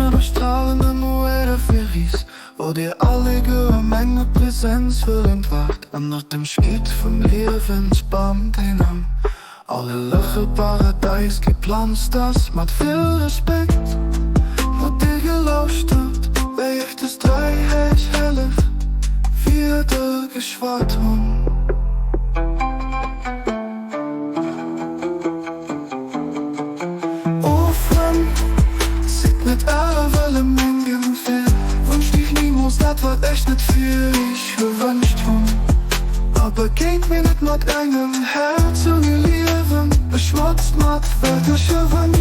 Schéinen a stralenden Ueder fir is, wou dir alleguer menge Präsenz wëll entwacht ënnert dem Schiet vum Liewensbam, deen am allerleche Paradäis geplanzt ass. Mat vill Respekt hutt dir gelauschtert, wéi ech des 3 héich helleg Wierder geschwat hunn. O Frënn, sidd net aere Wëlle mengem fir, wënscht iech nimools dat, wat ech net fir iech gewënscht hunn, a begéint mir net mat engem Häerz ouni Liewen, beschmotzt mat weltleche Wënsch.